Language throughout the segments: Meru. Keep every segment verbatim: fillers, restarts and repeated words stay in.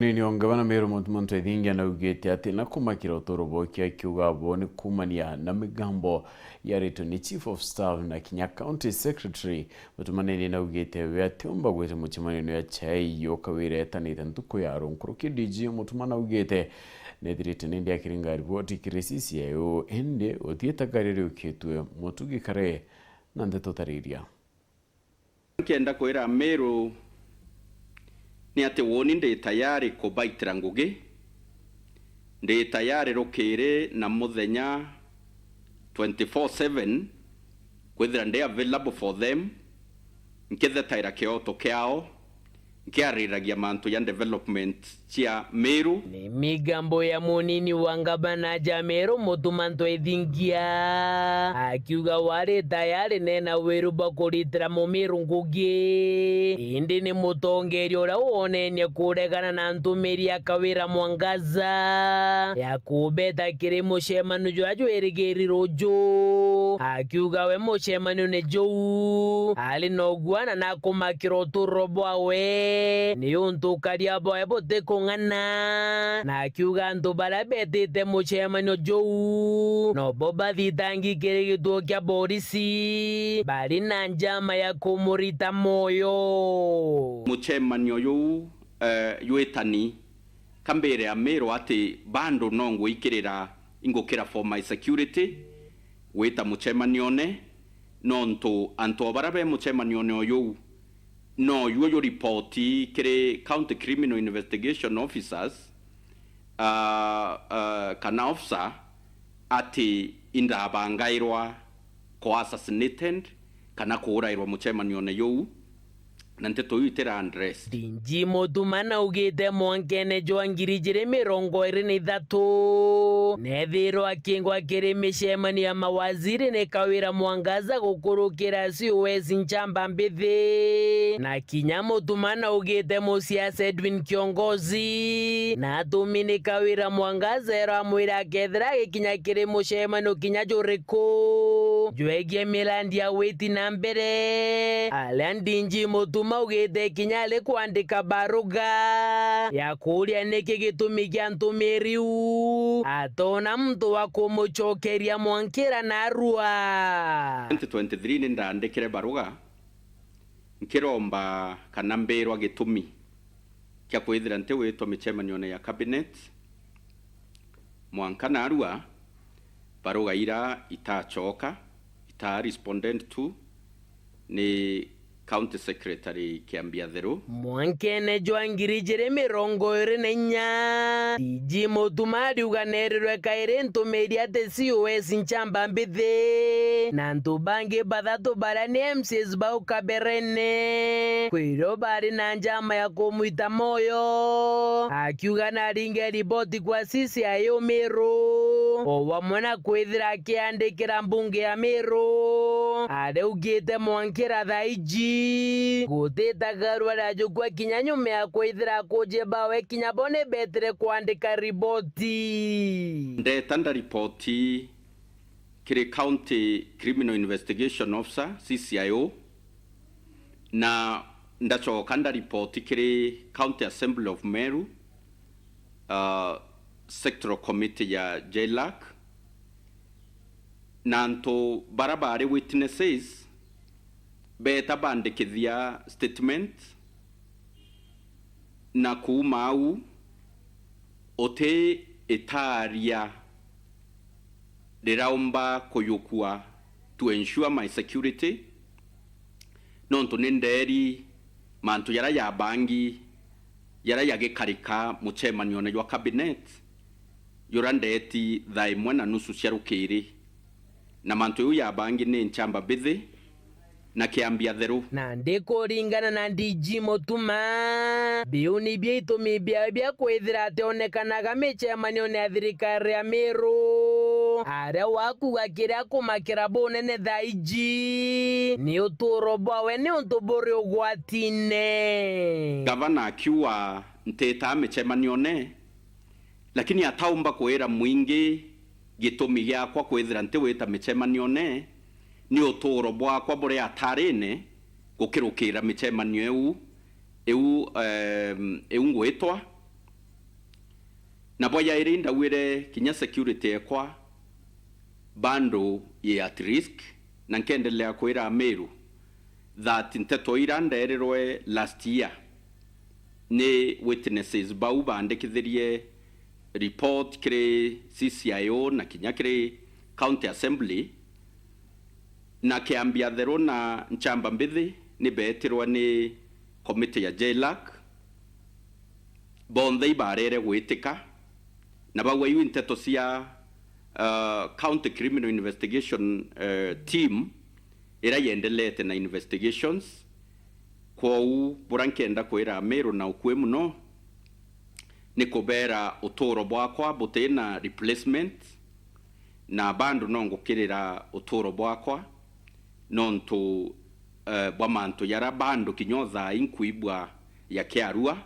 Munini wa ngavana Meru Mutuma M'Ethingia naugite ati na kumakira uturo bwao, akiuga bo ni kuumania na migambo yaritwe ni Chief of Staff na kinya County Secretary. Mutuma nini naugite we atiumba gwita mucemanio ya chai yo Kawira etanite ntuku ya runkuruki. D G Mutuma naugite nethirite nindi akiringa riboti kiri C C I O, indi gutiitaga riria ukitwe mutugi kare na ndeto tariria. Nkienda kwira Meru ni ati woni ndi tayari kubaitira ngugi, ndi tayari rukiri na muthenya twenty-four seven kwithira ndi available for them, nkithetaira kioto kiao, nkiariragia mantu ya development cia Meru. Ni migambo ya munini wa ngavana ja Meru Mutuma M'Ethingia, akiuga wari tayari nena wiru bwa kuritira Mumiru ngugi, indi ni mutongeria uria wonenie kuregana na ntumiri ya Kawira Mwangaza ya kubeta kiri mucemanio juria jwirigiri ruju, akiuga we mucemanione juu ari na uguana na kumakira uturo bwawe, ni untu ukaria bwawe butikung'ana, na akiuga antu baria betite mucemanio juu nobo bathitangi kiri gituo kia borisi bari na njama ya kumurita moyo. Mucemanio juu, eh, jwitani kambire Amiru ati bado no ngwikirira, ingukira for my security gwita mucemanione, nontu antu o baria be mucemanione o juu no juo juripoti kiri County Criminal Investigation Officers, ah, ah, kana officer, ati indabangairwa ko assassinated kana kuurairwa mucemanione juu, na nteto iu itira address. D G Mutuma naugite mwankene jwa ngiri ijiri mirongo iri na ithatu, nethirwa akingwa kiri micemanio ya mawaziri ni Kawira Mwangaza gukurukira C O S Nchamba Mbithi, na kinya Mutuma naugite musiasa Edwin Kiongozi na atumi ni Kawira Mwangaza eramwira akethira agikinya kiri mucemanio kinya juriku jwegie mirandi ya witi na mbere, aria D G Mutuma augite kinya ari kwandika baruga ya kuria niki gitumi kia ntumiri iu atona muntu wa kumucokeria mwankira narua. Twenty twenty-three ni ndandikire baruga nkiromba kana mbirwa gitumi kia kwithira nti witwa micemanione ya cabinet, mwanka narua baruga ira itacoka, ita responded to ni County Secretary Kiambiatheru. Mwankene jwa ngiri ijiri mirongo iri na inya, D G Mutuma ariuga nerirwe kairi ntumiri ati C O S Nchamba Mbithi na antu bangi bathatu baria ni M Cs bau kaberene kwirwo bari na njama ya kumwita moyo, akiuga naringe riboti kwa C C I O Miru, o wamwe na kwithira akiandikira mbunge ya Miru. Ariugite mwankira thaa iji gutitagarua rajukua kinya nyuma ya kwithira akuji bawe kinya bo ni betire kwandika riboti. Ndeta ndaripoti kiri County Criminal Investigation Officer, C C I O, na ndacoka ndaripoti kiri County Assembly of Meru, uh, Sectoral Committee ya JLAC, na antu bara bari witnesses beeta bandikithia statement, na kuuma au uti itaaria riraumba kuyukua to ensure my security, nontu ni ndeeri mantu jaria jabangi jaria jagikarika mucemanione jwa cabinet, juria ndeeti thaa imwe na nusu cia rukiri, na mantu jau jabangi ni Nchamba Mbithi na Kiambiatheru. Nandi kuringana na D G Mutuma, biu nibio itumi biawe bia kwithira ationekanaga micemanione ya thirikari ya Miru, aria wakuga kiria kumakira bunene thaa iji ni uturo bwawe niuntu buri ugwatine. Gavana akiuga ntitaa micemanione, lakini ataumba kwira mwingi gitumi giakwa kwithira ntiwita micemanione, ni uturo bwakwa buri atarine gukirukira micemanio iu, iu, em, iu ngwitwa, Na bwa yairi ndauire kinya security ekwa bando i at risk, na nkendelea kwira Ameru that nteto ira nderirwe last year ni witnesses bau bandikithirie report kiri C C I O na kinya kiri County Assembly, na Kiambia Theru na Nchamba Mbithi ni beetirwa ni committee ya JLAC, bonthe ibarere gwitika, na bauga iu nteto cia, uh, County Criminal Investigation, uh, Team ira yendelete na investigations. Kwou bura nkenda kwira Ameru na ukui muno ni kubera uturo bwakwa butina replacement, na bando no ngukirira uturo bwakwa nontu, eh, bwa mantu jara bando kinya o thaa ii nkwigua ya Kiarua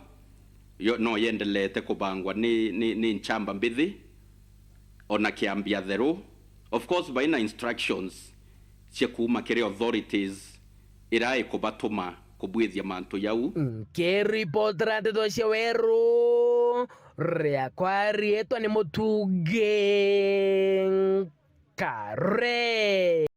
yo, no yendelete kubangwa ni, ni, ni Nchamba Mbithi ona Kiambia Theru. Of course, baina instructions cia kuuma kiri authorities ira ikubatuma kubwithia mantu jau. Nkiripotera nteto cia Weru, riakwa riitwa ni Mutungi Kare.